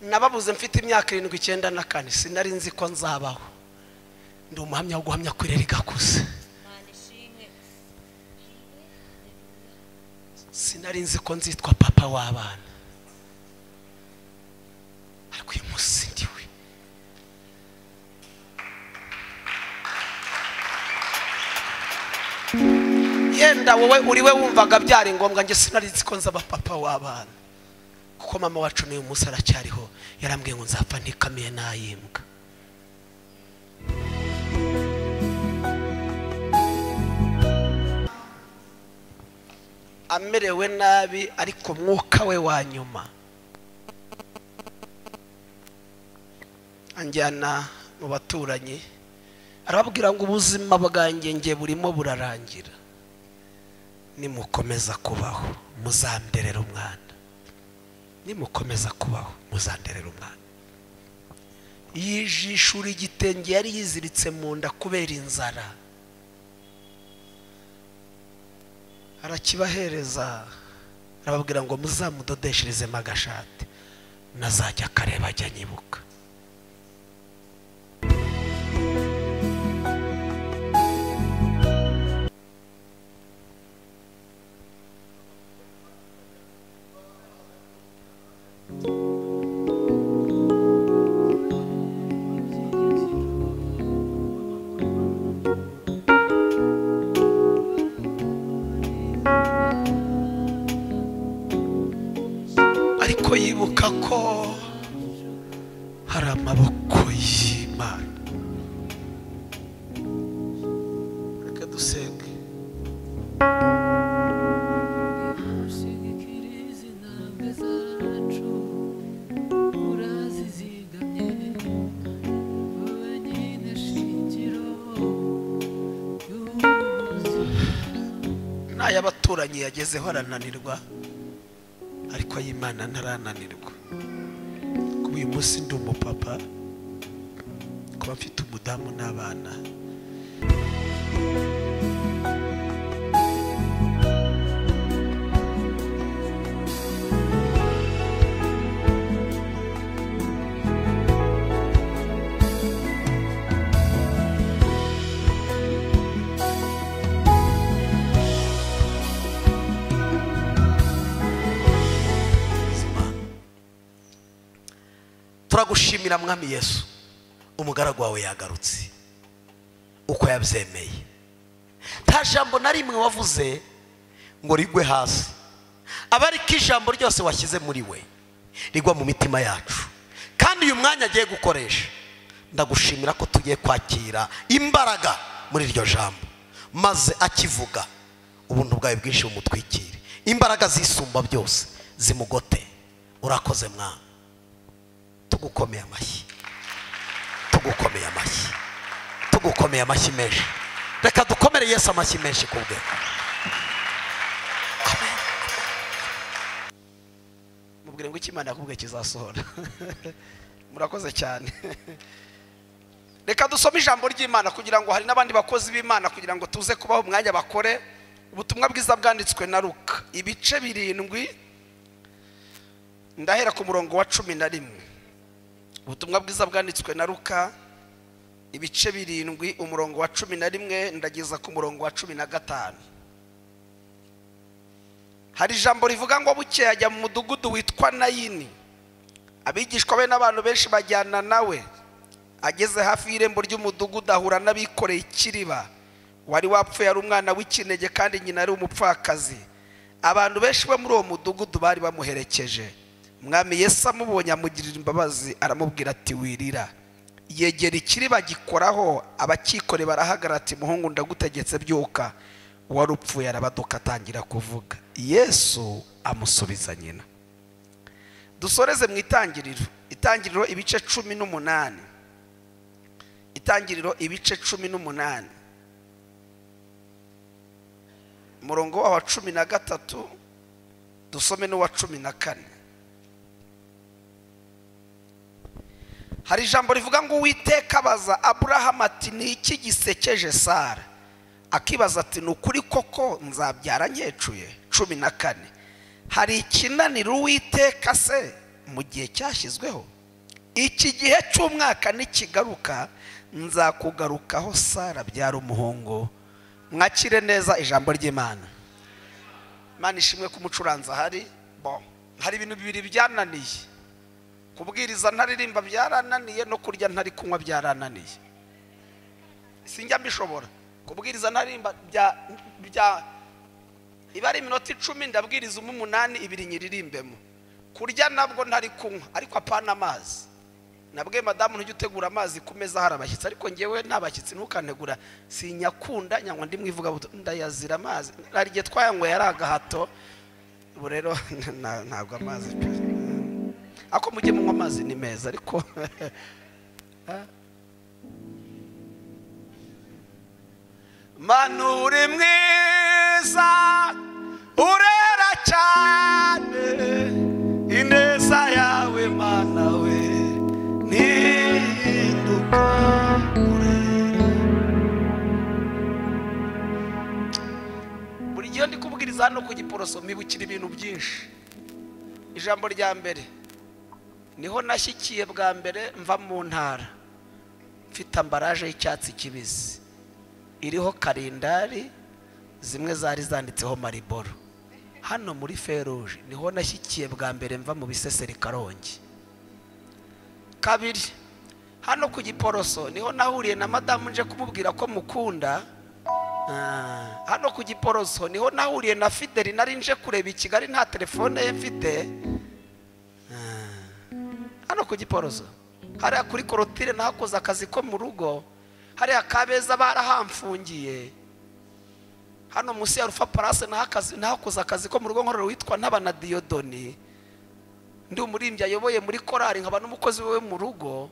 Nababuze mfite imyaka 7 94, sinari nzi ko nzabaho. Ndi umuhamya wo guhamya kwirera igakuze. Sinari nzi ko nzitwa papa w'abana, ariko uyu munsi ndiwe. Yenda wowe uriwe wumvaga byari ngombwa, nge sinari nzi ko nzaba papa w'abana, kuko mama wacu n'uyu munsi aracyariho. Yarambwiye ngo nzapfa ntikamiye nayimbwa. Amerewe nabi, ariko mwuka we wa nyuma anjyana mu baturanyi, arababwira ngo ubuzima bwanjye nge burimo burarangira, nimukomeza kubaho muzanderera umwana, nimukomeza kubaho muzanderera umwana. Yijishura igitenge yari yiziritse mu nda kubera inzara, arakibahereza, arababwira ngo muzamudodesherezemo agashati, nazajya akareba ajya nyibuka. Ariko yibuka ko hari amaboko y'Imana. Reka dusenge. N'ay'abaturanyi yagezeho arananirwa, ariko y'Imana ntarananirwa. Kuba uyu munsi ndi umupapa, kuba mfite umudamu n'abana. Turagushimira Mwami Yesu, umugaragu wawe yagarutse uko yabyemeye. Nta jambo na rimwe wavuze ngo rigwe hasi, abariko ijambo ryose washyize muri we rigwa mu mitima yacu. Kandi uyu mwanya agiye gukoresha, ndagushimira ko tugiye kwakira imbaraga muri iryo jambo, maze akivuga ubuntu bwawe bwinshi bumutwikire, imbaraga zisumba byose zimugote. Urakoze Mwana, tugukomeye amashyi, tugukomeye amashyi, tugukomeye amashyi menshi. Reka dukomere Yesu amashyi menshi kubwe. Amen. Mubwire ngo Imana yakubwiye kizasohora. Murakoze cyane. Reka dusome ijambo ry'Imana kugira ngo hari n'abandi bakozi b'Imana, kugira ngo tuze kubaho umwanya bakore. Ubutumwa bwiza bwanditswe na Luka ibice 7, ndahera ku murongo wa 11. Ubutumwa bwiza bwanditswe na Luka ibice 7 umurongo wa 11 ndageza ku murongo wa 15. Hari ijambo rivuga ngo bukeye ajya mu mudugudu witwa Nayini, abigishwa be n'abantu benshi bajyana nawe. Ageze hafi y'irembo ry'umudugudu ahura n'abikoreye ikiriba, wari wapfuye ari umwana w'ikinege kandi nyina ari umupfakazi. Abantu benshi bo muri uwo mudugudu bari bamuherekeje. Mwami Yesu amubonye amugirira imbabazi, aramubwira ati wirira. Yegera ikiriba gikoraho, abakikore barahagarara, ati muhungu ndagutegetse byuka. Wari upfuye arabaduka atangira kuvuga. Yesu amusubiza nyina. Dusoreze mu itangiriro, itangiriro ibice 18. Itangiriro ibice 18, umurongo wa 13 dusome n'uwa 14. Hari ijambo rivuga ngo Uwiteka abaza Aburahamu ati ni iki gisekeje Sara? Akibaza ati ni ukuri koko nzabyara nkecuye? 14. Hari ikinanira Uwiteka se mu gihe cyashyizweho? Iki gihe cy'umwaka nikigaruka nzakugarukaho Sara abyara umuhungu. Mwakire neza ijambo ry'Imana. Imana ishimwe ko umucuranzi ahari. Bon, hari ibintu bibiri byananiye: kubwiriza ntaririmba byarananiye, no kurya ntari kunywa byarananiye. Sinjya mbishobora kubwiriza ntaririmba bya iba ari iminota 10 ndabwiriza 8 2 nyiririmbemo. Kurya nabwo ntari kunywa, ariko apana amazi. Nabwe madamu ntujye utegura amazi ku meza hari abashyitsi, ariko ngewe nta bashyitsi ntukantegura, sinyakunda nyanywa ndi mwivuga ndayazira amazi. Hari igihe twayanyweye ari agahato, ubu rero ntabwo amazi pe. Ako mujye munywa amazi ni meza, ariko Mana uri mwiza urera cyane, ineza yawe Mana we ntihinduka, urera. Buri gihe ndi kubwiriza hano ku Giporoso mibukira ibintu byinshi. Ijambo rya mbere, niho nashyikiye bwa mbere mva mu ntara mfite ambaraje y'icyatsi kibisi iriho karindari zimwe zari zanditseho Mariboro. Hano muri Feruje niho nashyikiye bwa mbere mva mu Biseseri Karongi. Kabiri, hano ku Giporoso niho nahuriye na madamu nje kumubwira ko mukunda. Hano ku Giporoso niho nahuriye na Fideli nari nje kureba i Kigali nta telefone ye mfite. Hano ku Giporoso hariya kuri korotire nahakoze akazi ko mu rugo, hariya Kabeza barahamfungiye. Hano munsi ya Rufa Palace nahakoze akazi ko mu rugo nkorera witwa Ntabana Diodoni, ndi umurimbyi ayoboye muri korari nkaba n'umukozi we mu rugo.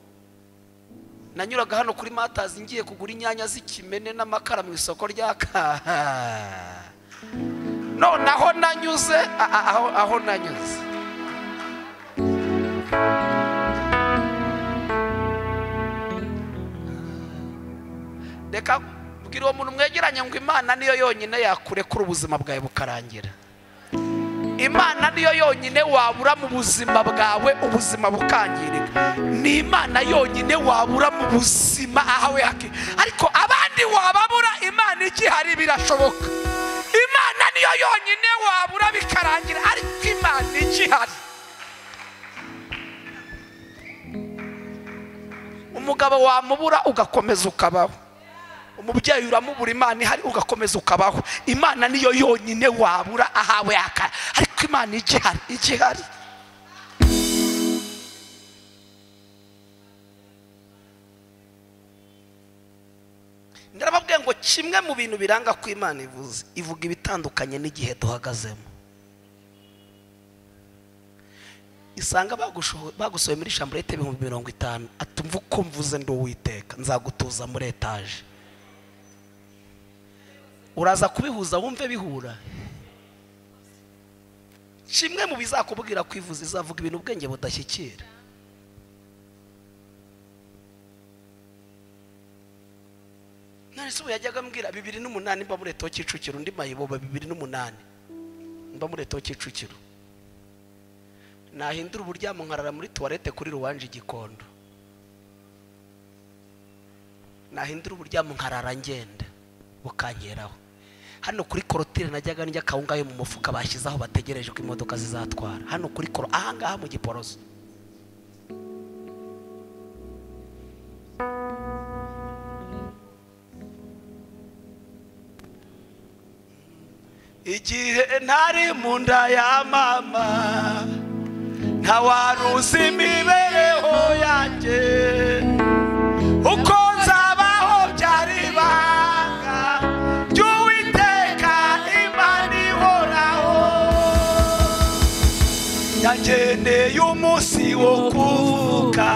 Nanyuraga hano kuri Matazi ngiye kugura inyanya z'ikimene n'amakara mu isoko rya ka. None aho nanyuze, aho nanyuze reka bwira uwo muntu mwegeranye ngo Imana niyo yonyine yakurekura ubuzima bwawe bukarangira. Imana niyo yonyine wabura mu buzima bwawe ubuzima bukangirika. Ni Imana yonyine wabura mu buzima ahawe hake, ariko abandi wababura Imana ikihari birashoboka. Imana niyo yonyine wabura bikarangira, ariko Imana ikihari. Umugabo wamubura ugakomeza ukabaho, umubyeyi uramubura Imana ihari ugakomeza ukabaho. Imana niyo yonyine wabura ahawe haka, ariko Imana igihari, igihari. Ndarababwiye ngo kimwe mu bintu biranga ko Imana ivuze, ivuga ibitandukanye n'igihe duhagazemo. Isanga bagusohoye muri chambrette 50,000, atumva uko mvuze ndi Uwiteka nzagutuza muri etage. Uraza kubihuza wumve bihura. Kimwe mu bizakubwira kwivuza, izavuga ibintu ubwenge budashyikira. None se yajyaga ambwira 2008 mba muri Eto Kicukiro, ndi mayiboba 2008 mba muri Eto Kicukiro. Nahindura uburyamo nkarara muri toilette kuri Ruwanje Gikondo. Nahindura uburyamo nkarara ngenda bukankeraho. Hano kuri korotire najyaga njya kawunga yo mu mufuka bashyizeho bategereje ko imodoka zizatwara. Hano kuri koro ahangaha mu Giporoso. Igihe ntari mu nda ya mama ntawaruzi imibereho yanjye, uko nzabaho byari ibanga ry'Uwiteka Imana ihoraho. Yangeneye umunsi wo kuvuka,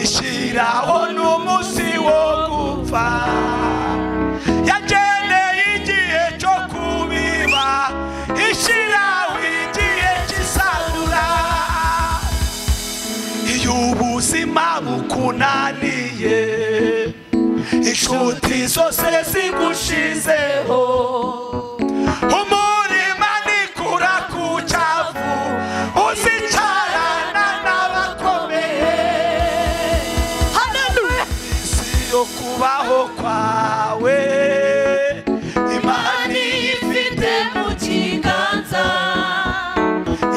ishyiraho n'umunsi wo gupfa. Yangeneye igihe cyo kubiba, ishyiraho igihe cy'isarura. Iyo ubuzima bukunaniye, inshuti zose zigushizeho, umurima nikura ku cyavu, uzicarana n'abakomeye. Ufite mu kiganza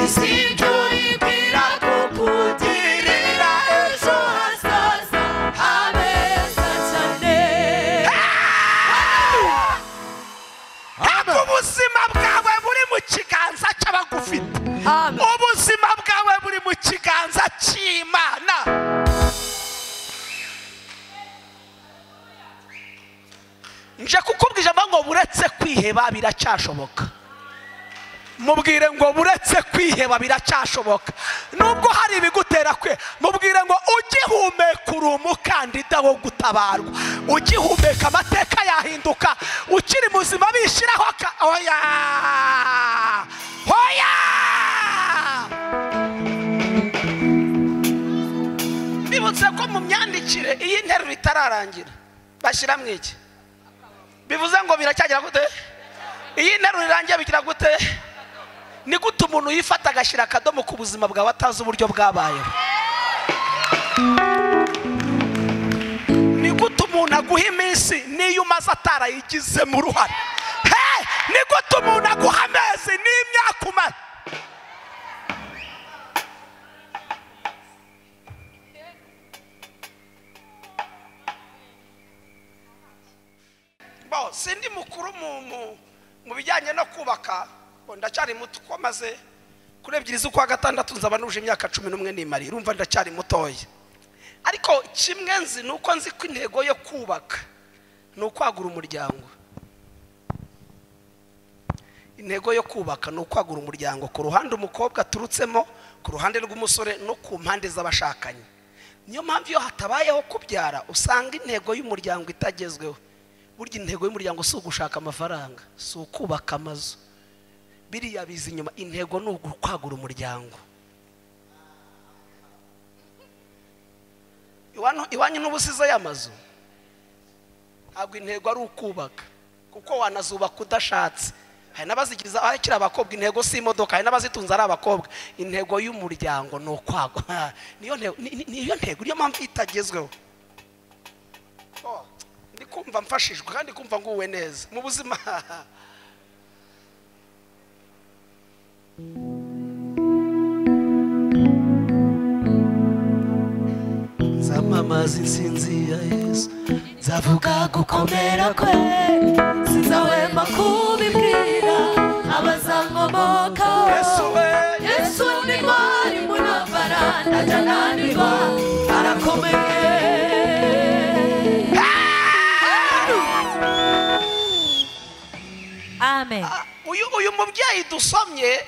isi ibwira kukugirira ejo hazaza habeza cyane. Ntabwo ubuzima bwawe buri mu kiganza cy'abagufite. Ubuzima bwawe buri mu kiganza cy'Imana. Nje kukubwira ijambo ngo buretse kwiheba biracyashoboka. Mubwire ngo buretse kwiheba biracyashoboka. Nubwo hari ibigutera kwe, mubwire ngo ugihumeka uri umukandida wo gutabarwa. Ugihumeka amateka yahinduka. Ukiri muzima bishyiraho oya. Oya! Bibutse ko mu myandikire iyi nteruro itararangira bashyiramo iki? Bivuze ngo biracyagira gute? Iyi nteruro irangiye bigira gute? Ni gute umuntu yifata agashyira akadomo ku buzima bwawe atazi uburyo bwabayeho? Ni gute umuntu aguha iminsi n'iyo umaze atarayigizemo uruhare? Ni gute umuntu aguha amezi n'imyaka umaze? Bo sindi mukuru mu bijyanye no kubaka, ndacyari muto ko maze kuri 2 z'ukwa 6 nzaba nuje imyaka 11 nimari, urumva ndacyari mutoya. Ariko kimwe nzi nuko nzi ko intego yo kubaka ni ukwagura umuryango. Intego yo kubaka ni ukwagura umuryango ku ruhande umukobwa aturutsemo, ku ruhande rw'umusore no ku mpande z'abashakanye. Niyo mpamvu iyo hatabayeho kubyara usanga intego y'umuryango itagezweho. Burya intego y'umuryango si ugushaka amafaranga, si ukubaka amazu, biriya biza inyuma. Intego ni ukwagura umuryango. Iwanyu n'ubusize y'amazu, ntabwo intego ari ukubaka, kuko wanazubaka udashatse. Hari n'abazigiza akiri abakobwa, intego si imodoka, hari n'abazitunze ari abakobwa. Intego y'umuryango ni ukwagura. Niyo ntego, niyo mpamvu itagezweho. Ndi kumva mfashijwe kandi kumva nguwe neza mu buzima. Nzamamaza intsinzi ya Yesu, nzavuga gukomera kwe, sinzahwema kubibwira abazankomokaho. Yesu ni intwari mu ntambara, ntajya ananirwa, arakomeye. Amen. Uyu mubyeyi dusomye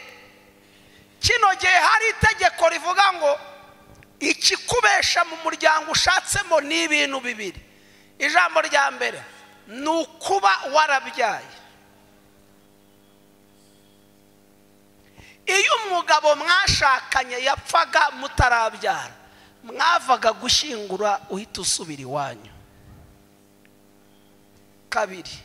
kino gihe hari itegeko rivuga ngo ikikubesha mu muryango ushatsemo ni ibintu bibiri. Ijambo rya mbere ni ukuba warabyaye. Iyo umugabo mwashakanye yapfaga mutarabyara, mwavaga gushyingura uhita usubira iwanyu. Kabiri,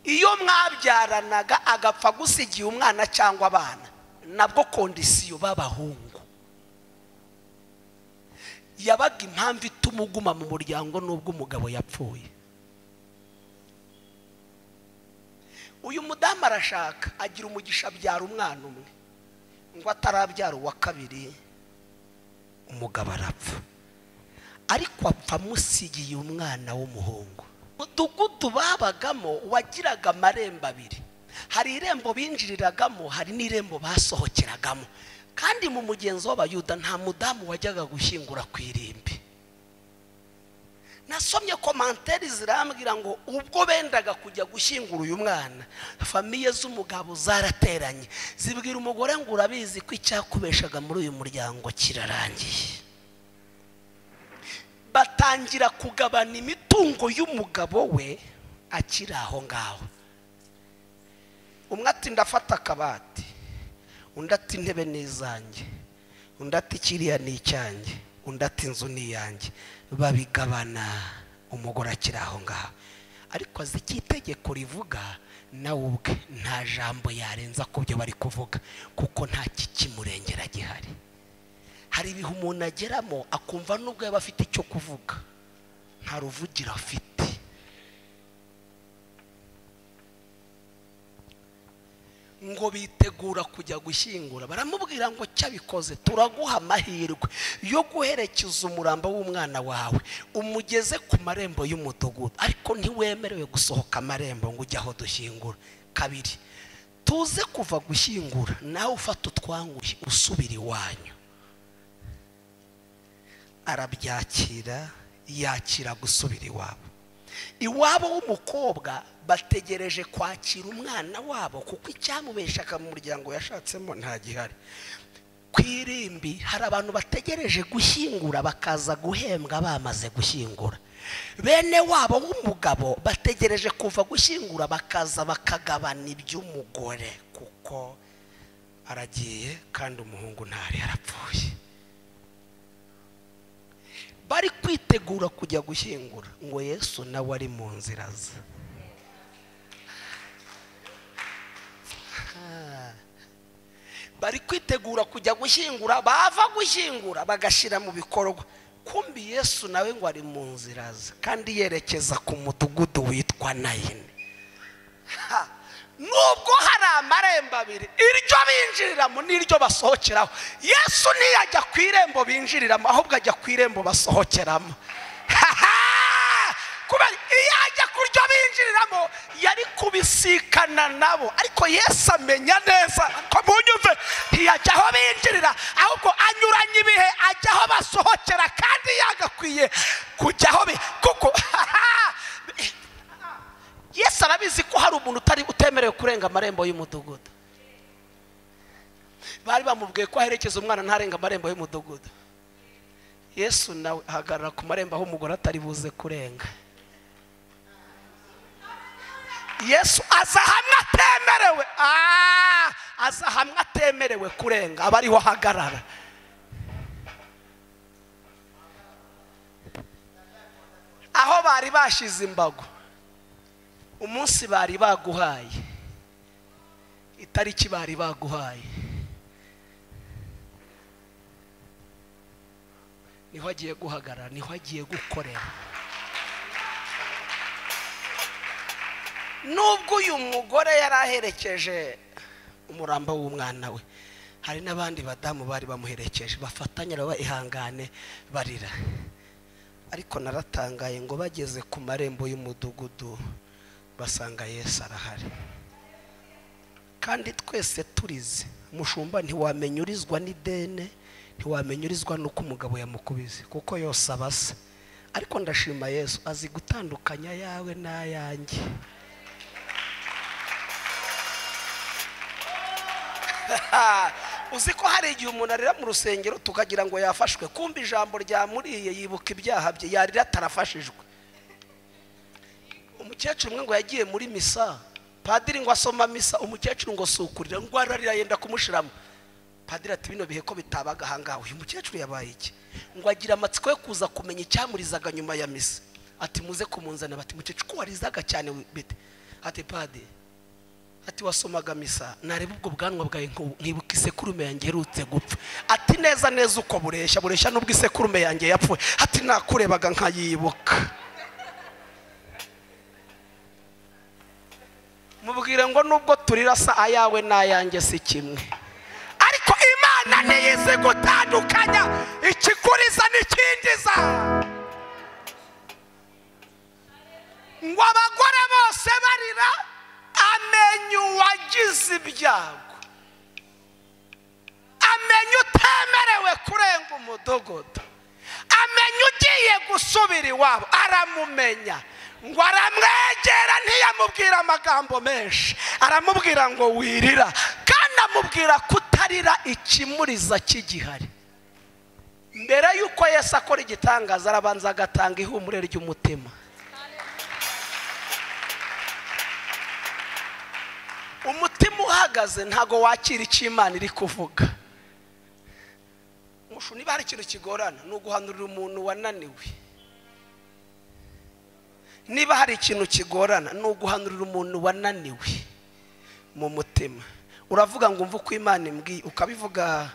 iyo mwabyaranaga agapfa gusigiye umwana cyangwa abana, nabwo kondisiyo b'abahungu yabaga impamvu ituma uguma mu muryango nubwo umugabo yapfuye. Uyu mudamu arashaka, agira umugisha, abyara umwana umwe, ngo atarabyara uwa kabiri umugabo arapfa, ariko apfa amusigiye umwana w'umuhungu. Umudugudu babagamo wagiraga amarembo abiri, hari irembo binjiriragamo, hari n'irembo basohokeragamo. Kandi mu mugenzo w'Abayuda nta mudamu wajyaga gushyingura ku irimbi. Nasomye komanteri zirambwira ngo ubwo bendaga kujya gushyingura uyu mwana, famiye z'umugabo zarateranye zibwira umugore ngo urabizi ko icyakubeshaga muri uyu muryango kirarangiye. Batangira kugabana imitungo y'umugabo we akiri aho ngaho. Umwe ati ndafata akabati, undi ati intebe ni izanjye, undi ati kiriya ni icyanjye, undi ati inzu ni iyanjye. Babigabana umugore akiri aho ngaho. Ariko azi icyo itegeko rivuga, nawe ubwe nta jambo yarenza ku byo bari kuvuga, kuko nta kikimurengera gihari. Hari ibihe umuntu ageramo akumva nubwo yaba afite icyo kuvuga nta ruvugiro afite. Ngo bitegura kujya gushyingura, baramubwira ngo cyabikoze turaguha amahirwe yo guherekeza umurambo w'umwana wawe umugeze ku marembo y'umudugudu, ariko ntiwemerewe gusohoka amarembo ngo ujye aho dushyingura. Kabiri, tuze kuva gushyingura nawe ufata utwanguye usubira iwanyu. Arabyakira, yakira gusubira iwabo. Iwabo w'umukobwa bategereje kwakira umwana wabo kuko icyamubeshaga mu muryango yashatsemo nta gihari. Ku irimbi hari abantu bategereje gushyingura bakaza guhembwa bamaze gushyingura. Bene wabo w'umugabo bategereje kuva gushyingura bakaza bakagabana iby'umugore kuko aragiye kandi umuhungu ntari yarapfuye. Bari kwitegura kujya gushyingura ngo Yesu nawe ari mu nzira ze. Bari kwitegura kujya gushyingura, bava gushyingura bagashyira mu bikorwa. Kumbi Yesu nawe ngo ari mu nzira ze kandi yerekeza ku mudugudu witwa Nayini. Nubwo hari amarembo abiri, iryo binjiriramo n'iryo basohokeramo, Yesu ntiyajya ku irembo binjiriramo, ahubwo ajya ku irembo basohokeramo. Kubera iyo ajya ku ryo binjiriramo yari kubisikana nabo, ariko Yesu amenya neza ko munyumve, ntiyajya aho binjirira, ahubwo anyuranye ibihe ajya aho basohokera, kandi yagakwiye kujya aho kuko Yesu arabizi ko hari umuntu utari utemerewe kurenga amarembo y'umudugudu. Bari bamubwiye ko aherekeza umwana ntarenga amarembo y'umudugudu. Yesu nawe ahagarara ku marembo aho umugore atari buze kurenga. Yesu aza hamwe atemerewe, aza hamwe atemerewe kurenga, aba ariho ahagarara. Aho bari bashize imbago, umunsi bari baguhaye, itariki bari baguhaye, niho agiye guhagarara, niho agiye gukorera. Nubwo uyu mugore yari aherekeje umurambo w'umwana we, hari n'abandi badamu bari bamuherekeje bafatanya ihangane barira. Ariko naratangaye ngo bageze ku marembo y'umudugudu basanga Yesu arahari. Kandi twese turize, mushumba ntiwamenya urizwa n'idene, ntiwamenya urizwa n'uko umugabo yamukubize, kuko yose abasa. Ariko ndashima Yesu azi gutandukanya yawe n'ayanjye. Uzi ko hari igihe umuntu arira mu rusengero tukagira ngo yafashwe, kumva ijambo ryamuriye yibuka ibyaha bye, yarira atarafashijwe. Umukecuru umwe ngo yagiye muri misa, padiri ngo asoma misa, umukecuru ngo sukurira ngo ararira yenda kumushiramo. Padiri ati bino bihe ko bitabaga ahangaha, uyu mukecuru yabaye iki? Ngo agira amatsiko yo kuza kumenya icyamurizaga nyuma ya misa. Ati muze kumunzana. Bati mukecuru ko warizaga cyane bite? Ati padiri, ati wasomaga misa nareba ubwo bwanwa bwawe nkibuka isekurume yanjye iherutse gupfa. Ati neza neza uko bureshya bureshya n'ubwo isekurume yanjye yapfuye. Ati nakurebaga nkayibuka. Mubwire ngo nubwo turira sa ayawe n'ayanjye si kimwe, ariko Imana ntiyizi gutandukanya ikikuriza n'ikindiza. Ngo abagore bose barira, amenya uwagize ibyago, amenya utemerewe kurenga umudugudu, amenya ugiye gusubira iwabo, aramumenya. Ngo aramwegera, ntiyamubwira amagambo menshi, aramubwira ngo wirira, kandi amubwira kutarira ikimuriza kigihari. Mbere yuko Yesu akora igitangaza arabanza agatanga ihumure ry'umutima. Umutima uhagaze ntago wakira icyo Imana iri kuvuga. Mushu, niba hari ikintu kigorana ni uguhanurira umuntu wananiwe. Niba hari ikintu kigorana ni uguhanurira umuntu wananiwe mu mutima. Uravuga ngo umva uko Imana imbwiye, ukabivuga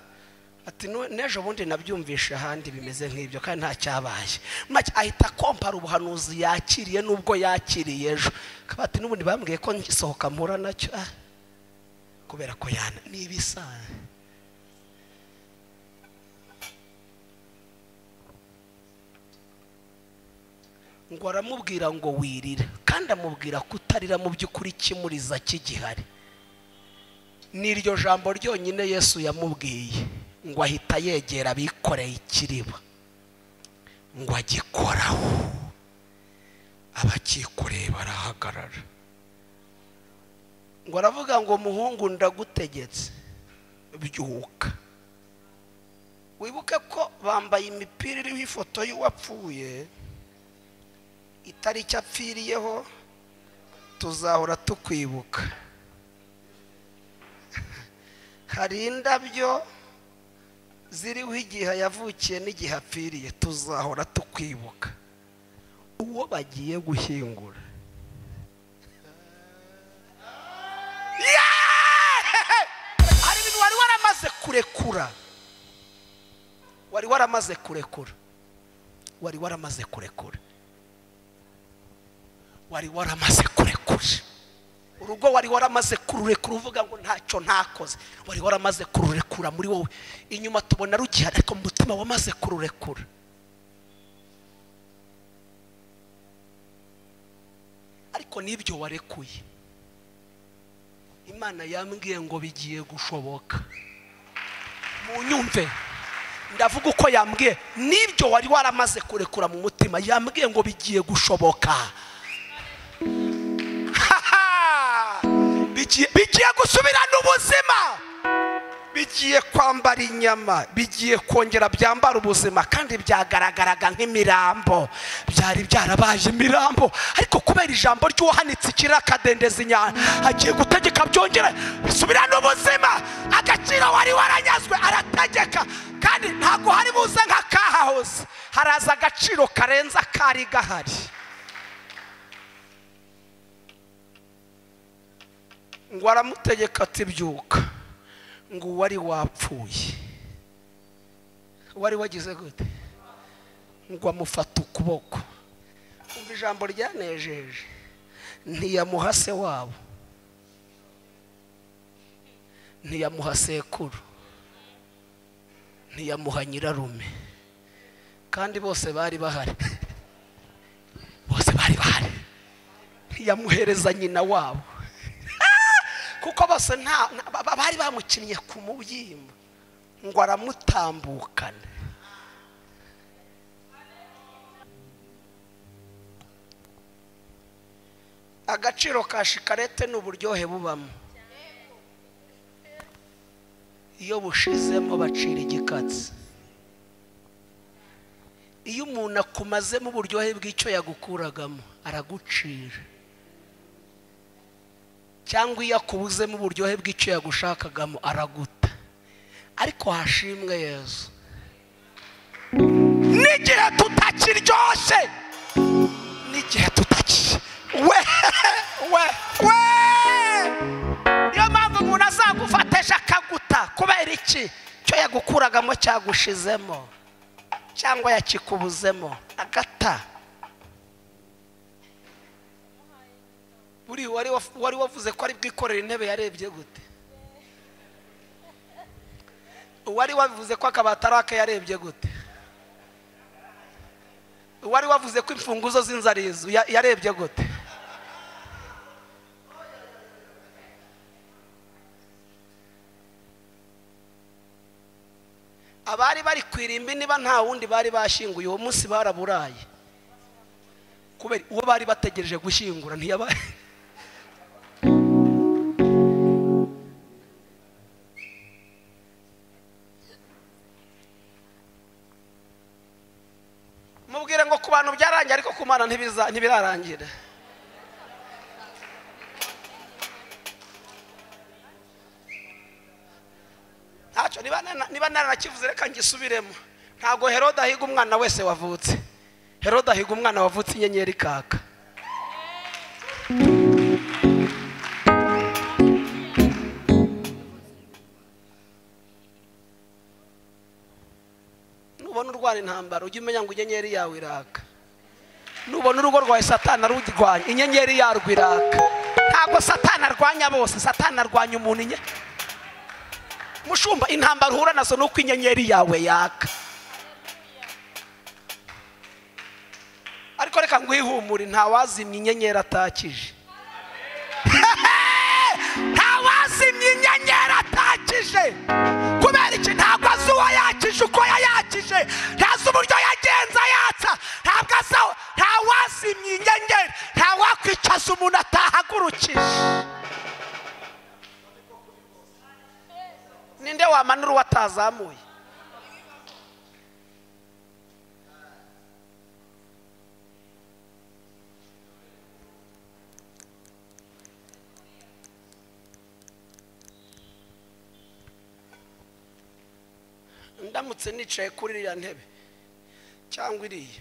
ati n'ejo bundi nabyumvishe ahandi bimeze nk'ibyo kandi nta cyabaye. Ahita kompara ubuhanuzi yakiriye n'ubwo yakiriye ejo, akaba ati n'ubundi bambwiye ko ngisohoka mpura nacyo. Kubera ko yana nibisanzwe. Ngo aramubwira ngo wirira, kandi amubwira kutarira mu by'ukuri kimuriza kigihari. N'iryo jambo ryonyine Yesu yamubwiye, ngo ahita yegera abikoreye ikiriba ngo agikoraho, abakikoreye barahagarara. Ngo aravuga ngo muhungu ndagutegetse byuka. Wibuke ko bambaye imipira iriho ifoto y'uwapfuye, itariki apfiriyeho, tuzahora tukwibuka. Hari indabyo ziriho igihe yavukiye n'igihe apfiriye, tuzahora tukwibuka. Uwo bagiye gushyingura, hari ibintu wari waramaze kurekura, wari waramaze kurekura, wari waramaze kurekura, wari waramaze kurekura urugo, wari waramaze kururekura uvuga ngo ntacyo ntakoze, wari waramaze kururekura muri wowe. Inyuma tubona rugihari, ariko mu mutima wamaze kururekura. Ariko nibyo warekuye, Imana yambwiye ngo bigiye gushoboka. Munyumve, ndavuga uko yambwiye. Nibyo wari waramaze kurekura mu mutima, yambwiye ngo bigiye gushoboka. Bigiye gusubirana ubuzima, bigiye kwambara inyama, bigiye kongera byambara ubuzima. Kandi byagaragaraga nk'imirambo, byari byarabaje imirambo, ariko kubera ijambo ry'uwahanitse ikirere akadendeza inyanja, agiye gutegeka byongere bisubirana ubuzima. Agaciro wari waranyazwe arategeka, kandi ntabwo hari buze nka kahahoze, haraza agaciro karenza kari gahari. Ngo aramutegeka ati byuka. Ngo wari wapfuye, wari wagize gute? Ngo amufata ukuboko. Umva ijambo ryanejeje, ntiyamuha se wabo, ntiyamuha sekuru, ntiyamuha nyirarume, kandi bose bari bahari, bose bari bahari. Ntiyamuhereza nyina wabo, kuko bose nta bari bamukinnye ku mubyimba. Ngo aramutambukana. Agaciro ka shikarete n'uburyohe bubamo, iyo bushizemo bacira igikatsi. Iyo umuntu akumazemo uburyohe bw'icyo yagukuragamo aragucira, cyangwa iyo akubuzemo uburyohe bw'icyo yagushakagamo araguta. Ariko hashimwe Yesu, n'igihe tutakiryoshye, n'igihe tutaki we we we, niyo mpamvu umuntu azagufatesha akaguta. Kubera iki? Cyo yagukuragamo cyagushizemo, cyangwa yakikubuzemo agata. Buri wari wavuze ko ari bwikorera intebe yarebye gute? Wari wavuze ko akabati ari ake yarebye gute? Wari wavuze ko imfunguzo z'inzarizu yarebye gute? Abari bari kwirimbi niba nta wundi bari bashyinguye uwo munsi baraburaye, kubera uwo bari bategereje gushyingura ntiyabaye. Mubwire ngo ku bantu byarangiye, ariko ku Mana ntibirarangira. Ntacyo, niba naranakivuze reka ngisubiremo. Ntabwo Herode ahiga umwana wese wavutse. Herode ahiga umwana wavutse inyenyeri ikaka. Nubona urwara intambara ujye umenya ngo inyenyeri yawe iraka. Nubona urugo rwawe Satani arurwanya, inyenyeri yarwo iraka. Ntabwo Satani arwanya bose, Satani arwanya umuntu. Mushumba, intambara uhura nazo nuko inyenyeri yawe yaka. Ariko reka ngwihumure, nta wazimya inyenyeri atakije. Nta wazimya inyenyeri atakije. Kubera iki? Ntabwo azi uwo yakije uko yayakije, ntazi uburyo yagenza yatsa, ntabwo azi. Nta wazimya inyenyeri, nta wakwicaza umuntu atahagurukije. Ninde wamanura uwo atazamuye? Ndamutse nicaye kuri iriya ntebe cyangwa iriya,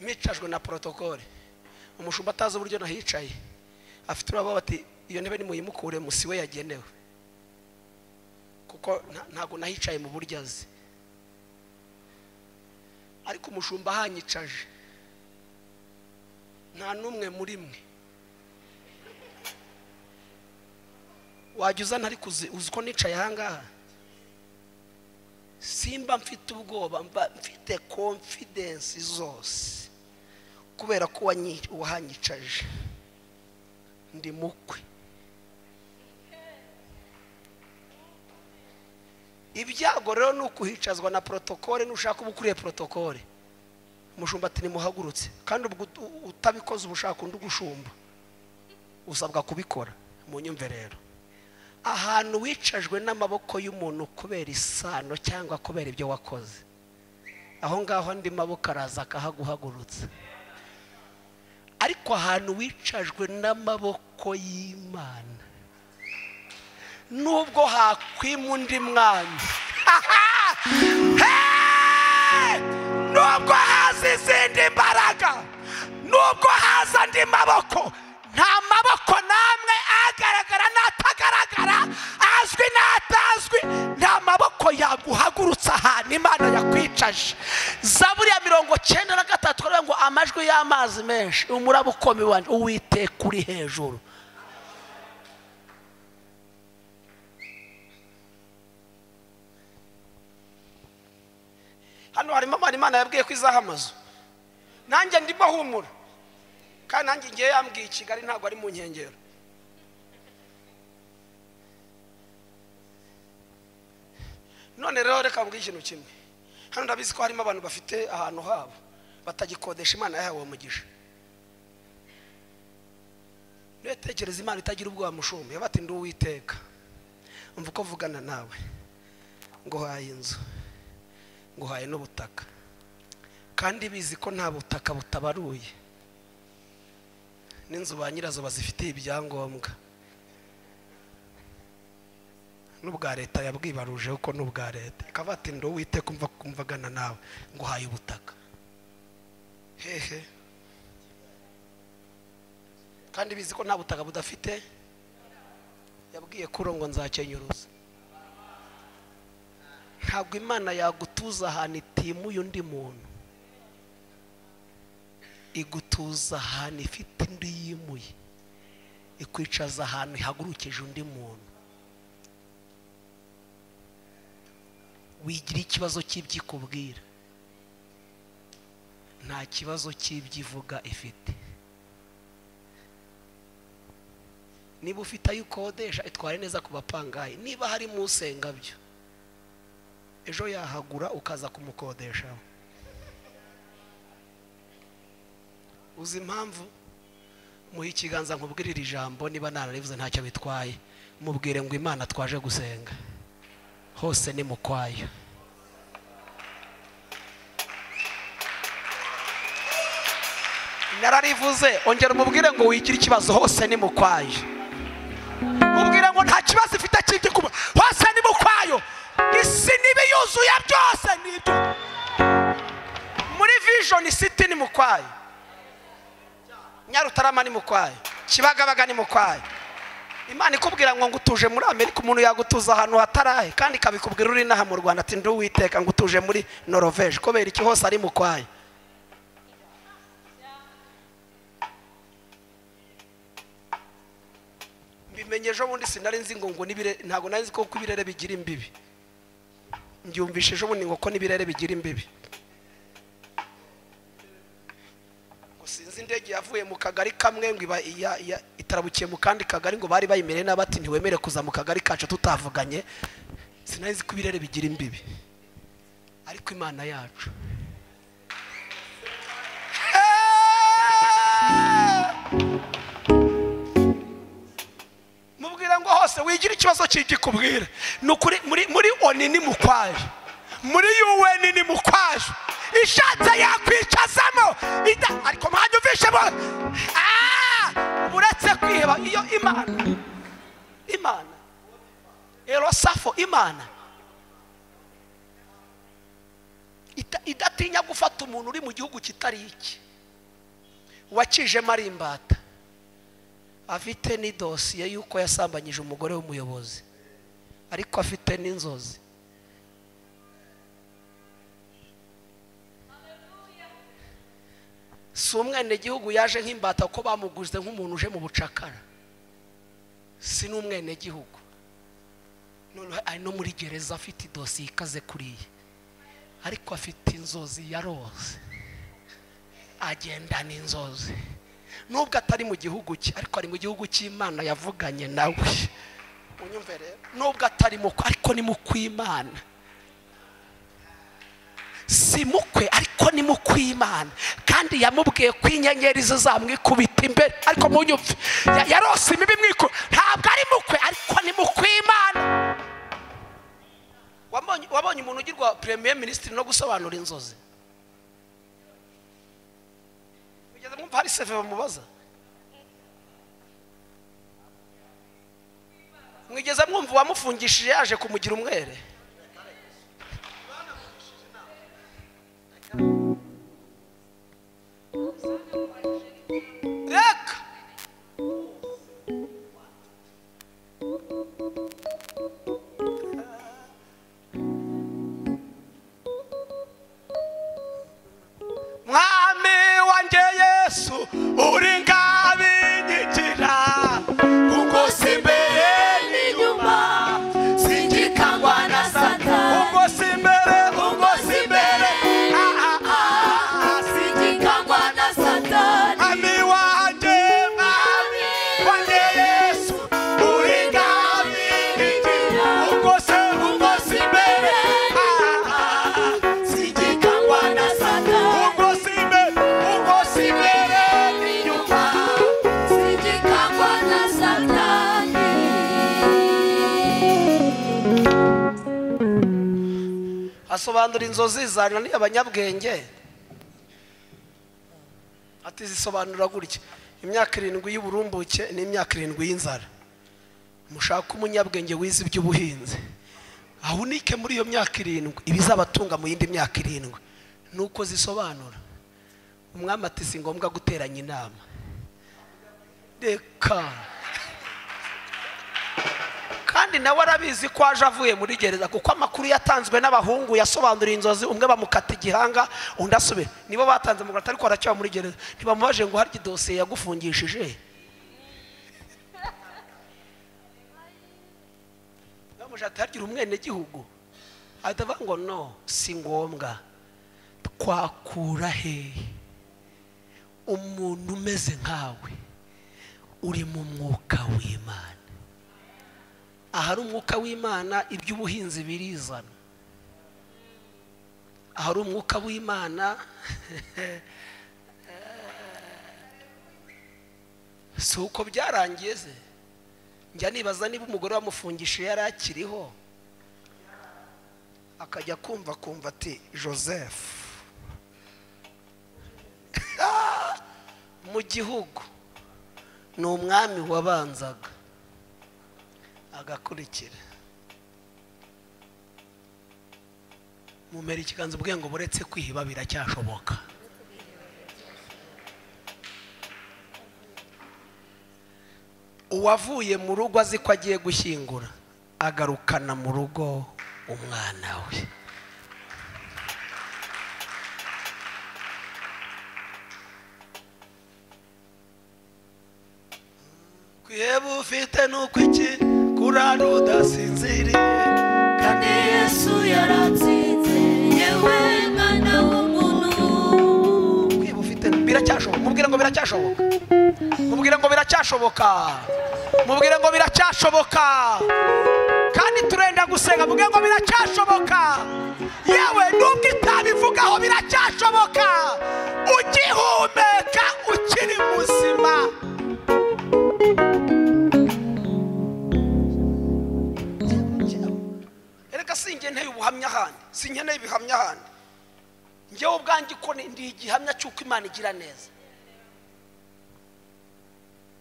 micajwe na protokole, umushumba atazi uburyo nahicaye, afite urabo bati iyo ntebe nimuyimukure musi we yagenewe, kuko ntago nahicaye mu buryo azi. Ariko umushumba ahanyicaje, nta n'umwe muri mwe wajya uzana ariko uzi ko nicaye ahangaha. Simba mfite ubwoba, mba mfite confidence zose, kubera ko wahanyicaje ndi mukwe. Ibyago rero ni ukuhicazwa na protokole. Nushaka uba ukuriye protokole, umushumba ati nimuhagurutse, kandi ubwo utabikoze uba ushaka undi ugushumba, usabwa kubikora. Munyumve rero, ahantu wicajwe n'amaboko y'umuntu kubera isano cyangwa kubera ibyo wakoze, aho ngaho andi maboko araza akahaguhagurutsa. Ariko ahantu wicajwe n'amaboko y'Imana, nubwo hakwima undi mwanya, nubwo haza izindi mbaraga, nubwo haza andi maboko, nta maboko namwe agaragara n'atagaragara, azwi n'atazwi, nta maboko yaguhagurutsa ahantu Imana yakwicaje. Zaburi ya 93 ngo amajwi y'amazi menshi, umuraba ukoma iwanjye, Uwiteka uri hejuru. Hano harimo abantu Imana yabwiye ko izaha amazu, nanjye ndimo humura, kandi nanjye ngiye yambwiye i Kigali ntabwo ari mu nkengero. None rero reka mbwire ikintu kimwe, hano ndabizi ko harimo abantu bafite ahantu habo batagikodesha, Imana yahawe umugisha. Niyo tekereza Imana itagira ubwoba mushumba, yabati ndi Uwiteka, umva uko mvugana nawe, nguhaye inzu, nguhaye n'ubutaka, kandi bizi ko nta butaka butabaruye, n'inzu ba nyirazo bazifitiye ibyangombwa, n'ubwa leta yabwibaruje kuko n'ubwa leta ikaba ati ndi Uwiteka umva kumvagana nawe, nguhaye ubutaka. Hehe, kandi bizi ko nta butaka budafite. Yabwiye kuro ngo nzakenyuruza. Ntabwo Imana yagutuza ahantu itimuye undi muntu, igutuza ahantu ifite indi yimuye, ikwicaza ahantu ihagurukije undi muntu. Wigira ikibazo cy'ibyikubwira, nta kibazo cy'ibyivuga ifite. Niba ufite ayo ukodesha, itware neza ku bapangayi. Niba harimo usenga byo, ejo yahagura ukaza kumukodeshaho. Uzi impamvu? Muhe ikiganza nkubwirire ijambo, niba nararivuze ntacyo bitwaye, mubwire ngo Imana twaje gusenga hose ni mukwayo. Nararivuze, ongera umubwire ngo wigire ikibazo, hose ni mukwayo. Mubwire ngo nta kibazo ifite cy'ibyo kuba, hose ni mukwayo. Isi n'ibiyuzuye byose nibyo. Muri Vision City ni mukwayo, Nyarutarama ni mukwayo, Kibagabaga ni mukwayo. Imana ikubwira ngo ngutuje muri Amerika, umuntu yagutuza ahantu hatarahe, kandi ikabikubwira uri naha mu Rwanda ati ndi Uwiteka ngutuje muri Norvège, kubera iki? Hose ari mukwayo. Mbimenye ejo bundi, sinari nzi ngo nibire, ntago nari nzi ko ibirere bigira imbibi. Mbyumvishe ejo bundi ngo ko n'ibirere bigira imbibi. Ngo sinzi indege yavuye mu kagari kamwe ngo iba itarabukiye mu kandi kagari, ngo bari bayimereye n'abati ntiwemere kuza mu kagari kacu tutavuganye. Sinari nzi ko ibirere bigira imbibi, ariko Imana yacu mubwira ngo hose wigira ikibazo cy'igikubwira. Nukuri muri ONU ni mukwaje, muri UN ni mukwaje, ishatse yakwicazamo ariko mwanyumvishe bo uretse kwiheba. Iyo Imana Erosafo, Imana idatinya gufata umuntu uri mu gihugu kitari iki, wakijemo ari imbata, afite ni dosiye yuko yasambanyije umugore w'umuyobozi, ariko afite n'inzozi. Si umwenegihugu yaje nk'imbata ko bamuguze nk'umuntu uje mu bucakara, si n'umwenegihugu, none ari no muri gereza afite idosiye ikaze kuriye, ariko afite inzozi yarose, agendana inzozi. Nubwo atari mu gihugu cye, ariko ari mu gihugu cy'Imana yavuganye nawe. Unyumve rero, nubwo atari mu, ariko ni mu kw'Imana. Si mukwe, ariko ni mu kw'Imana. Kandi yamubwiye ko inyenyeri zizamwikubita imbere, ariko munyumve, yarose imibi mwiku, ntabwo ari mukwe, ariko ni mu kw'Imana. Wabonye umuntu ugirwa premier ministre no gusobanura inzozi? Ugeze mwumva hari seve bamubaza? Mwigeze mwumva uwamufungishije yaje kumugira umwere? Reka Mwami wanjye Yesu uri ngabinyigira, kuko si imbere n'inyuma singikangwa na Satani, ubwo si imbere, ubwo si imbere, singikangwa na Satani. Mwami wanjye, Mwami wanjye Yesu uri ngabinyigira, ubwo si imbere, singikangwa na Satani, ubwo si imbere, ubwo si imbere n'inyuma singikangwa na Satani. Asobanura inzozi zananiye abanyabwenge, ati zisobanura gutya: imyaka 7 y'uburumbuke n'imyaka 7 y'inzara. Mushaka umunyabwenge wize iby'ubuhinzi, ahunike muri iyo myaka 7 ibizabatunga mu yindi myaka 7. Nuko zisobanura. Umwami ati si ngombwa guteranya inama, reka. Kandi nawe arabizi ko aje avuye muri gereza, kuko amakuru yatanzwe n'abahungu yasobanuriye inzozi, umwe bamukata igihanga undi asubira. Nibo batanze mu Rwanda, ariko aracyaba muri gereza. Ntibamubaje ngo harya idosiye yagufungishije, bamuje ati harya umwenegihugu, ahita avuga ngo no, si ngombwa. Twakura hehe umuntu umeze nkawe uri mu mwuka w'Imana? Ahari umwuka w'Imana iby'ubuhinzi birizana. Ahari umwuka w'Imana si uko byarangiye se. Njya nibaza niba umugore wamufungishije yari akiriho, akajya kumva ati Joseph mu gihugu ni umwami wabanzaga agakurikira. Mumera ikiganza ubwe ngo buretse kwihiba biracyashoboka. Uwavuye mu rugo azi ko agiye gushyingura, agarukana mu rugo umwana we. Kwiheba ufite nuko iki kurara udasinziriye kandi Yesu yaratsinze yewe mwana w'umuntu. Kwiba ufite biracyashoboka, mubwire ngo biracyashoboka, mubwire ngo biracyashoboka, mubwire ngo biracyashoboka. Kandi turenda gusenga, mubwire ngo biracyashoboka. Yewe nubwo itabivugaho biracyashoboka, ugihumeka ukiri muzima. Erega singeneye ubuhamya handi, sinkeneye ibihamya handi. Njyewe ubwanjye ko ndi igihamya cy'uko Imana igira neza.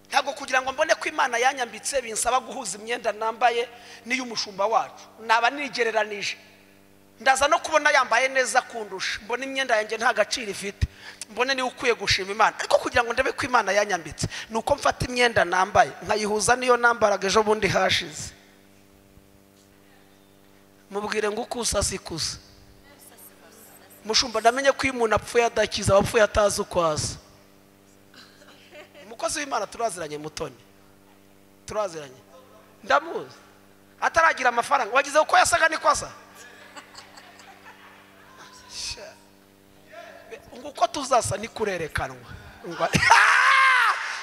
Ntabwo kugira ngo mbone ko Imana yanyambitse binsaba guhuza imyenda nambaye n'iy'umushumba wacu, naba nigereranije. Ndaza no kubona yambaye neza kundusha, mbone imyenda yanjye nta gaciro ifite, mbone niwe ukwiye gushima Imana. Ariko kugira ngo ndebe ko Imana yanyambitse nuko mfata imyenda nambaye nkayihuza niyo nambaraga ejo bundi hashize. Mubwire ngo ukusa sikusa. Mushumba ndamenye ko iyo umuntu apfuye adakiza, abapfuye atazi uko asa. Umukozi w'Imana turaziranye, Mutoni turaziranye, ndamuzi ataragira amafaranga, wagize uko yasaga niko asa. Ngo uko tuzasa ni kurerekanwa,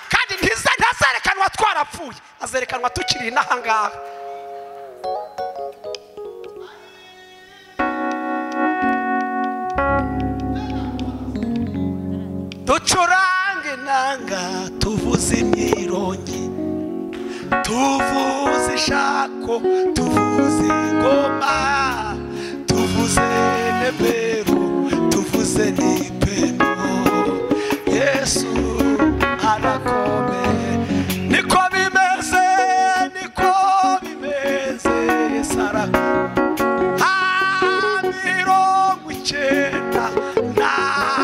kandi ntazerekanwa twarapfuye, azerekanwa tukiri n'ahangaha. Ducurange inanga, tuvuze imyirongi, tuvuze ishako, tuvuze ingoma, tuvuze neberu, tuvuze n'ipeno. Yesu arakomeye, niko bimeze, niko bimeze. Yesu arakomeye.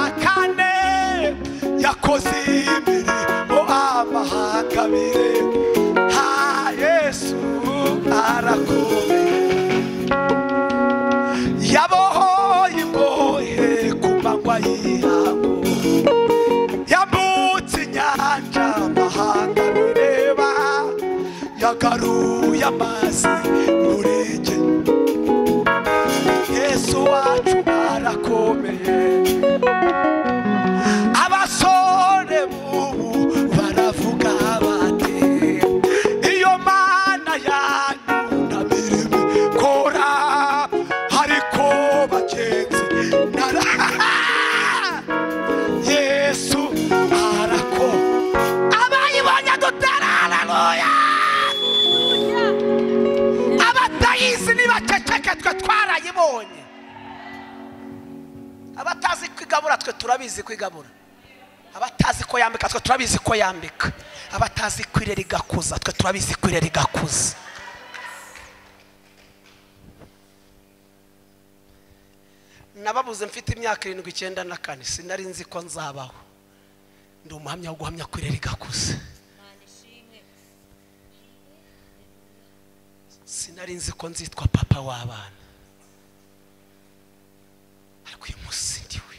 94 yakoze imirimo amahanga abiri. Ha Yesu arakomeye, yabohoye imbohe ku manywa y'ihangu, yambutse inyanja amahanga bireba, yagaruye amazi muri jye. Yesu wacu arakomeye. Abasore bubu baravuga bati iyo Mana yanyu nta mirimo ikora, ariko bagenzi nara Yesu arako. Abayibonye dutera haleluya, abatayizi nibaceceke twe twarayibonye. Abatazi kwigabura twe turabizi kwigabura, abatazi ko yambika twe turabizi ko yambika, abatazi kwirera igakuza twe turabizi kwirera igakuza. Nababuze mfite imyaka 7 94, sinari nzi ko nzabaho. Ndi umuhamya wo guhamya kwirera igakuza. Sinari nzi ko nzitwa papa w'abana, ariko uyu munsi ndiwe.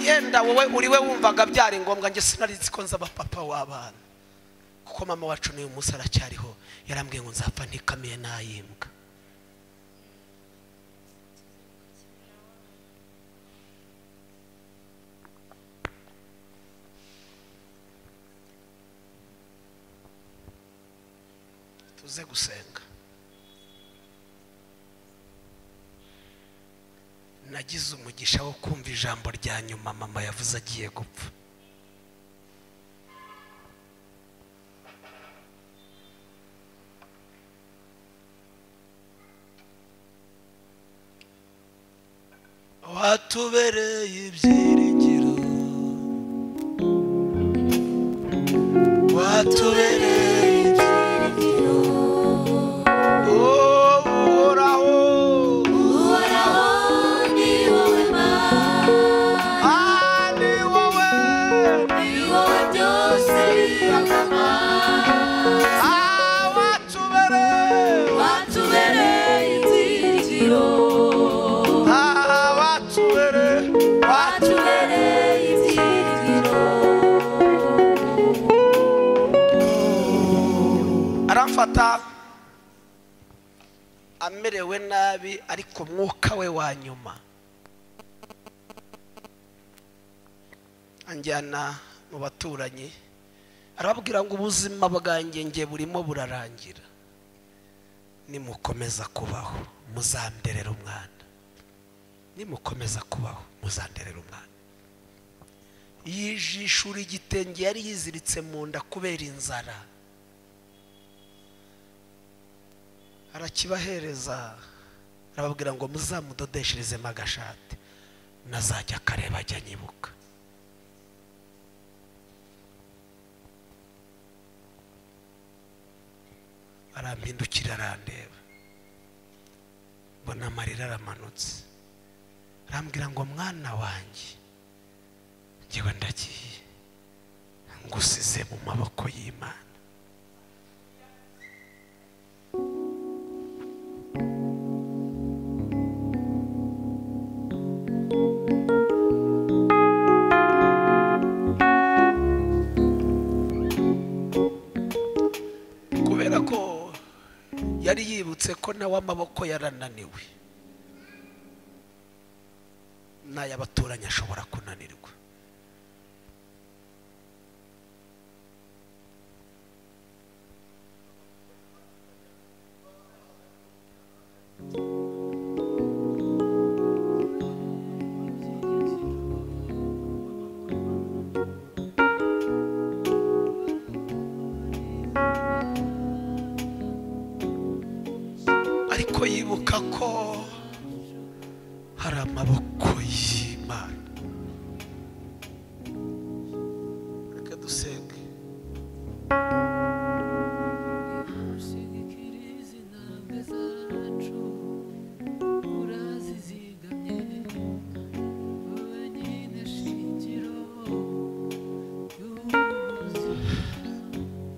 Yenda wowe uriwe wumvaga byari ngombwa, njye sinari nzi ko nzaba papa w'abana, kuko mama wacu n'uyu munsi aracyariho. Yarambwiye ngo nzapfa ntikamiye nayimbwa. Tuze gusenga. Nagize umugisha wo kumva ijambo rya nyuma mama yavuze agiye gupfa. Watubereye ibyiringiro, watubereye ibyiringiro. Oh, Uhoraho, Uhoraho ni wowe Mana, ni wowe, ni wowe byose birakama. Watubereye, watubereye ibyiringiro, watubereye, watubereye Aramfata amerewe nabi, ariko mwuka we wa nyuma anjyana mu baturanyi, arababwira ngo ubuzima bwanjye nge burimo burarangira, nimukomeza kubaho muzanderera umwana, nimukomeza kubaho muzanderera umwana. Yijishura igitenge yari yiziritse mu nda kubera inzara, arakibahereza, arababwira ngo muzamudodesherezemo agashati, nazajya akareba ajya anyibuka. Arampindukira arandeba, mbona amarira aramanutse, arambwira ngo mwana wanjye njyewe ndagiye, ngusize mu maboko y'Imana. Kubera ko yari yibutse ko nawe amaboko yarananiwe, n'ay'abaturanyi ashobora kunanirwa. Ariko yibuka ko hari amaboko y'Imana. Reka dusenge.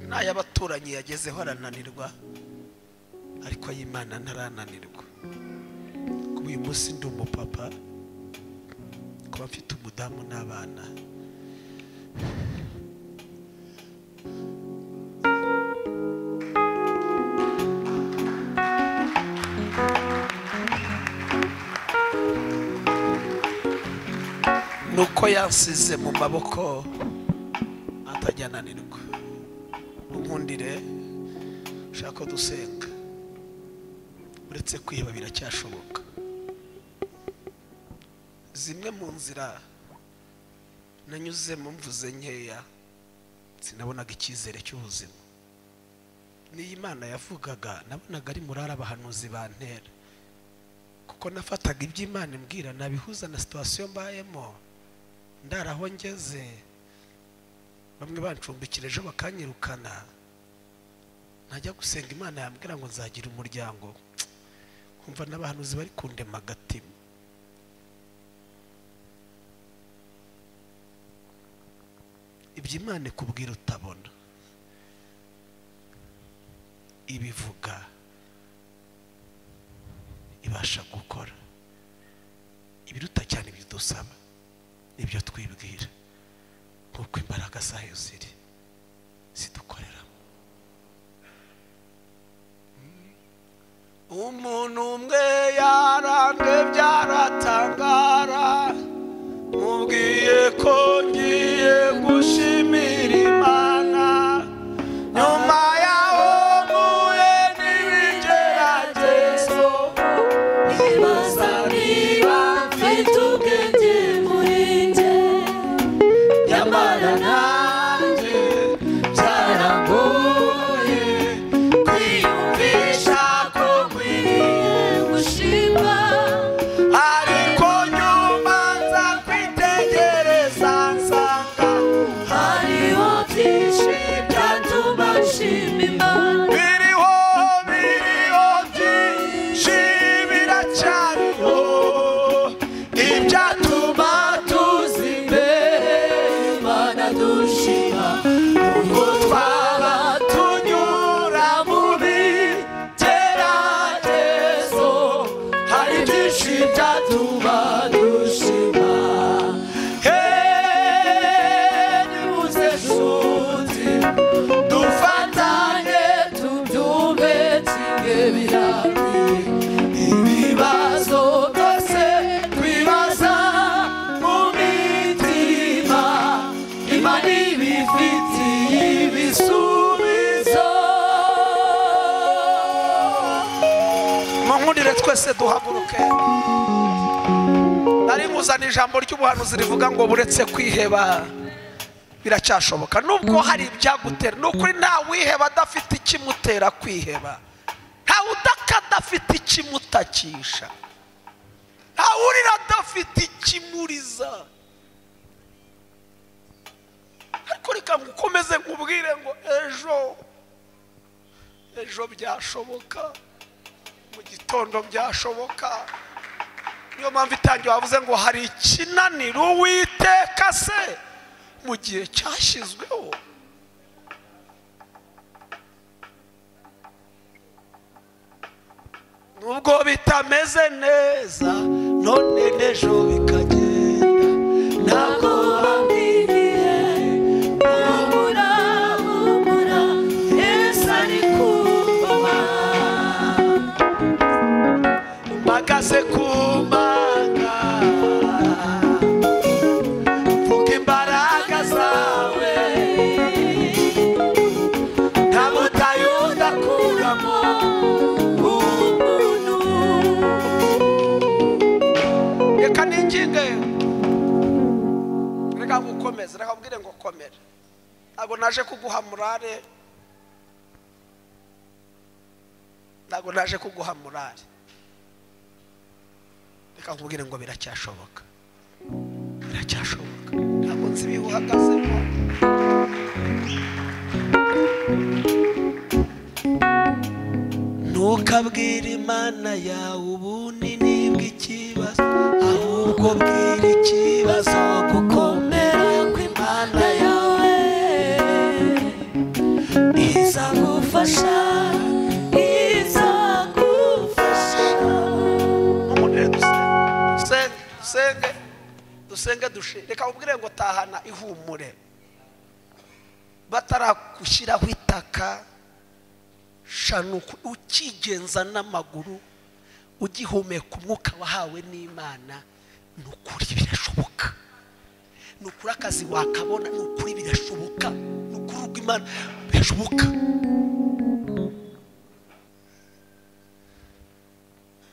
N'ay'abaturanyi yagezeho arananirwa, ariko ay'Imana ntarananirwa. Kuba uyu munsi ndi umupapa, kuba mfite umudamu n'abana, nuko yansize mu maboko atajyananirwa. Unkundire ushaka dusenga, uretse kwiheba biracyashoboka. Zimwe mu nzira nanyuzemo mvuze nkeya, sinabonaga icyizere cy'ubuzima. Niyo Imana yavugaga nabonaga ari murara abahanuzi bantera, kuko nafataga iby'Imana imbwira nabihuza na situation mbayemo, ndaraho ngeze, bamwe bancumbikira ejo bakanyirukana, najya gusenga Imana yambwira ngo nzagira umuryango, kumva n'abahanuzi bari kundema agatima. Ibyo Imana ikubwira utabona, ibivuga ibasha gukora ibiruta cyane ibyo dusaba n'ibyo twibwira, kuko imbaraga zayo ziri zidukoreramo. Umuntu umwe yarandebye aratangara, mubwiye ko ngiye gushimira Imana, nyuma yaho mpuye n'ibigeragezo, nibaza niba mfite ubwenge muri njye, nyamara nanjye byarangoye kwiyumvisha ko nkwiriye gushima. Hari igisubizo. Munkundire twese duhaguruke. Nari nkuzana ijambo ry'ubuhanuzi rivuga ngo buretse kwiheba biracyashoboka, nubwo hari ibyagutera. Ni ukuri nta wiheba adafite ikimutera kwiheba, nta udaka adafite ikimutakisha, nta urira adafite ikimuriza. Ariko reka ngukomeze nkubwire ngo ejo ejo byashoboka, mu gitondo byashoboka. Niyo mpamvu itangiye wavuze ngo hari ikinaniro Uwiteka se mu gihe cyashyizweho. Nubwo bitameze neza none n'ejo bikagenda, ntabwo bambwiye humura humura Yesu ari ku ngoma. Mpagaze ku manga mvuga imbaraga zawe, nta butayu ndakuramo umuntu. Reka ninginge, reka ngukomeze, reka nkubwire ngo komera. Ntabwo naje kuguha murare, ntabwo naje kuguha murare. Reka nkubwire ngo biracyashoboka, biracyashoboka. Ntabwo nzi ibihe uhagazemo. Ntukabwire Imana yawe ubunini bw'ikibazo, ahubwo bwira ikibazo gukomera kw'Imana yawe. Izagufasha, izagufasha. Mumundire dusenge, dusenge, dusenge dushe. Reka ubwire ngo tahana ihumure, batarakushyiraho itaka shanuku, ukigenza n'amaguru, ugihumeka umwuka wahawe n'Imana. Ni ukuri birashoboka, ni ukuri akazi wakabona, ni ukuri birashoboka, ni ukuri rw'Imana birashoboka.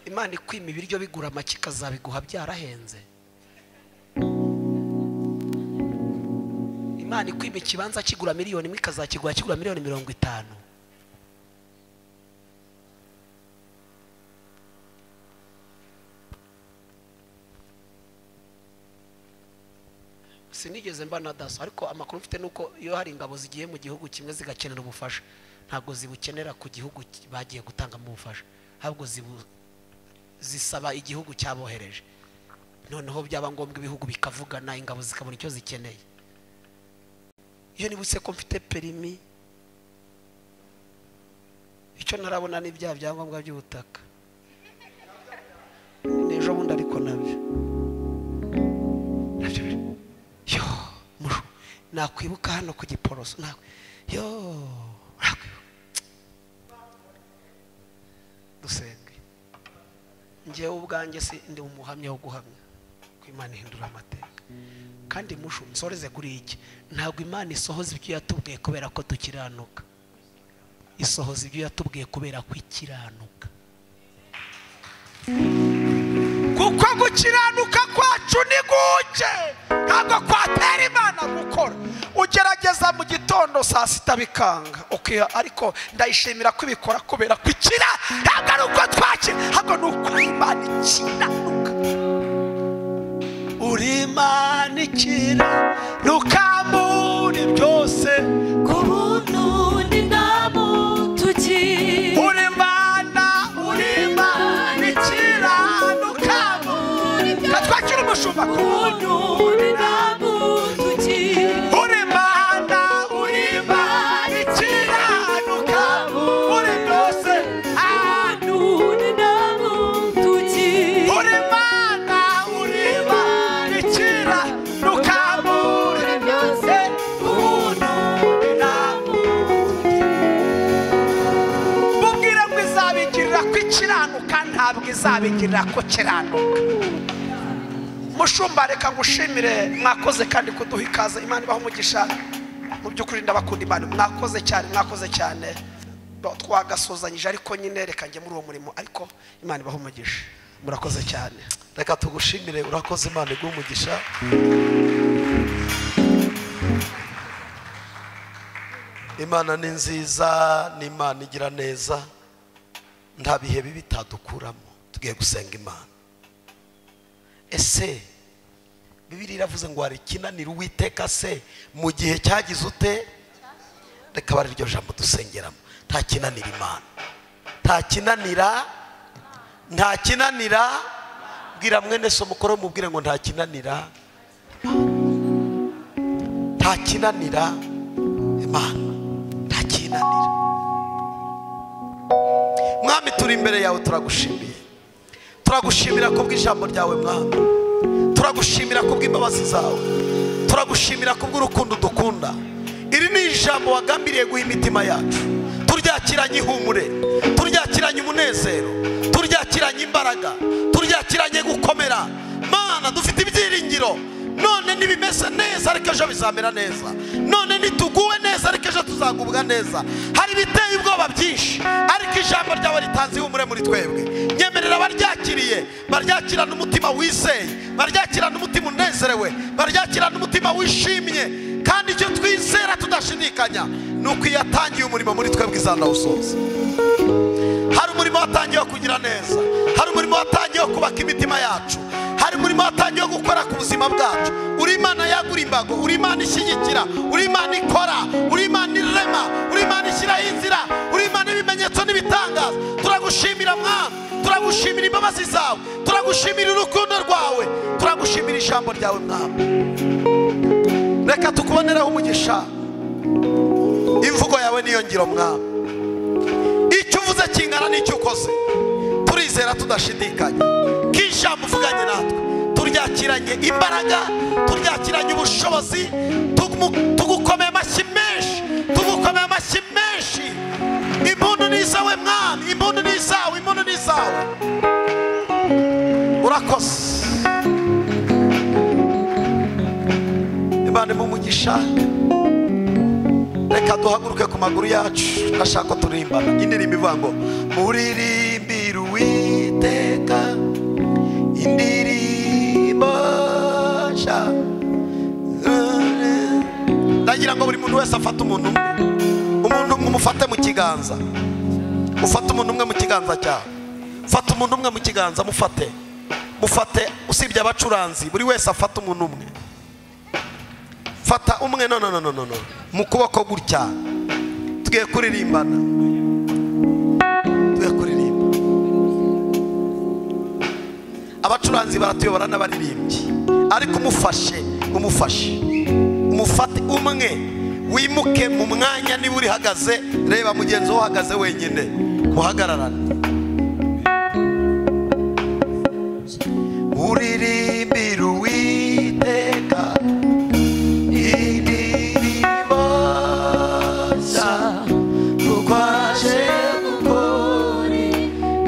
Imana ikwima ibiryo bigura make ikazabiguha byarahenze. Imana ikwima ikibanza kigura miliyoni imwe ikazakiguha kigura miliyoni 50. Sinigeze mba na daso, ariko amakuru mfite nuko iyo hari ingabo zigiye mu gihugu kimwe zigakenera ubufasha, ntabwo zibukenera ku gihugu bagiye gutangamo ubufasha, ahubwo zisaba igihugu cyabohereje. Noneho byaba ngombwa ibihugu bikavugana, ingabo zikabona icyo zikeneye. Iyo nibutse ko mfite perimi, icyo ntarabona ni bya byangombwa by'ubutaka n'ejo bundi, ariko nabyo yo mushu nakwibuka hano ku Giporoso, yo nakwibuka. Dusenge. Njyewe ubwanjye si ndi umuhamya wo guhamya ko Imana ihindura amateka. Kandi mushu nsoreze kuri iki, ntabwo Imana isohoza ibyo yatubwiye kubera ko dukiranuka, isohoza ibyo yatubwiye kubera ko ikiranuka. Kuko gukiranuka kwacu ni guke, ntabwo kwatera Imana gukora. Ugerageza mu gitondo saa sita bikanga, okay, ariko ndayishimira ko ibikora kubera ko ikira. Ntabwo ari uko twakira, ahubwo ni uko Imana ikiranuka. Uri Imana ikiranuka muri byose, ku buntu ni nta mutuki. Uri Imana, uri Imana ikiranuka muri byose. Twakira umushumba ku buntu ni nta mutuki. Uri Imana, uri Imana ikiranuka muri byose, ku buntu ni nta mutuki. Uri Imana, uri Imana ikiranuka muri byose, ku buntu ni nta mutuki. Mubwire ngo izabigirira ko ikiranuka, ntabwo izabigirira ko kiranuka. Mushumba, reka ngushimire, mwakoze kandi kuduha ikaze. Imana ibahe umugisha. Mu by'ukuri ndabakunda Imana, mwakoze cyane, mwakoze cyane. Twagasozanyije ariko nyine reka njye muri uwo murimo, ariko Imana ibahe umugisha. Murakoze cyane. Reka tugushimire, urakoze, Imana iguhe umugisha. Imana ni nziza, ni Imana igira neza, nta bihe bibi itadukuramo. Tugiye gusenga Imana. Ese Bibiliya iravuze ngo hari ikinanira Uwiteka se mu gihe cyagize ute? Reka bari iryo jambo dusengeramo. Nta kinanira Imana, nta kinanira, nta kinanira. Bwira mwene so mukuru, mubwire ngo nta kinanira, nta kinanira Imana, nta kinanira. Mwami, turi imbere yawe, turagushimiye, turagushimira kubw'ijambo ryawe Mwami, turagushimira kubw'imbabazi zawe, turagushimira kubw'urukundo dukunda. Iri ni ijambo wagambiriye guha imitima yacu. Turyakiranye ihumure, turyakiranye umunezero, turyakiranye imbaraga, turyakiranye gukomera. Mana, dufite ibyiringiro. None nibimeze neza ariko ejo bizamera neza, none nituguwe neza ariko ejo tuzagubwa neza. Hari ibiteye ubwoba byinshi, ariko ijambo ryawe ritanze ihumure muri twebwe. Nyemerera abaryakiriye baryakirana umutima wizeye, baryakirana umutima unezerewe, baryakirana umutima wishimye. Kandi icyo twizera tudashidikanya ni uko iyo yatangiye umurimo muri twebwe izanawusoza. Hari umurimo watangiye wo kugira neza, hari umurimo watangiye wo kubaka imitima yacu, hari umurimo watangiye wo gukora ku buzima bwacu. Uri Imana yagura imbago, uri Imana ishyigikira, uri Imana ikora, uri Imana irema, uri Imana ishyiraho inzira, uri Imana ibimenyetso n'ibitangaza. Turagushimira Mwami, turagushimira imbabazi zawe, turagushimira urukundo rwawe, turagushimira ijambo ryawe Mwami. Reka tukuboneraho umugisha. Imvugo yawe niyo ngiro Mwami, icyo uvuze kingana n'icyo ukoze. Turizera tudashidikanya ko ijambo uvuganye natwe turyakiranye imbaraga, turyakiranye ubushobozi. Tugukomeye amashyi menshi, tugukomeye amashyi menshi. Impundu ni izawe Mwami, impundu ni izawe, impundu ni izawe. Urakoze. Imana imuhe umugisha. Reka duhaguruke ku maguru yacu, ndashaka ko turirimbana indirimbo ivuga ngo muririmbire Uwiteka indirimbo nshya. Ndagira ngo buri muntu wese afate umuntu umwe, umuntu umwe umufate mu kiganza, ufate umuntu umwe mu kiganza cyawe, fata umuntu umwe mu kiganza, mufate, mufate. Usibye abacuranzi, buri wese afate umuntu umwe. Fata umwe, no no no no no, mu kuboko gutya. Tugiye kuririmbana, tugiye kuririmba. Abacuranzi baratuyobora n'abaririmbyi, ariko umufashe, umufashe, umufate umwe, wimuke mu mwanya niba uri hagaze, reba mugenzi wawe uhagaze wenyine, muhagararane. Uririmbira Uwiteka indirimbo nshya, kuko aje gukora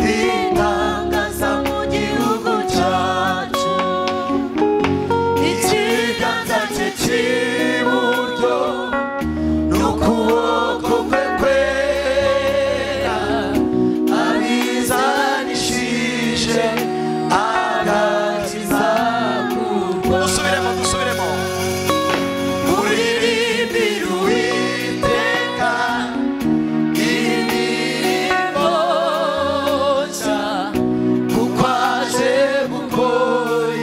ibitangaza mu gihugu cyacu. Ikiganza cye cy'iburyo n'ukuboko kwe kwera abizanishije agakiza kurwa. Dusubiremo, dusubiremo. Muririmbire Uwiteka indirimbo nshya, kuko aje gukora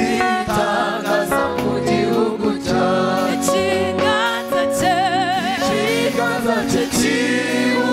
ibitangaza mu gihugu cyacu. Ikiganza cye, ikiganza cye cy'iburyo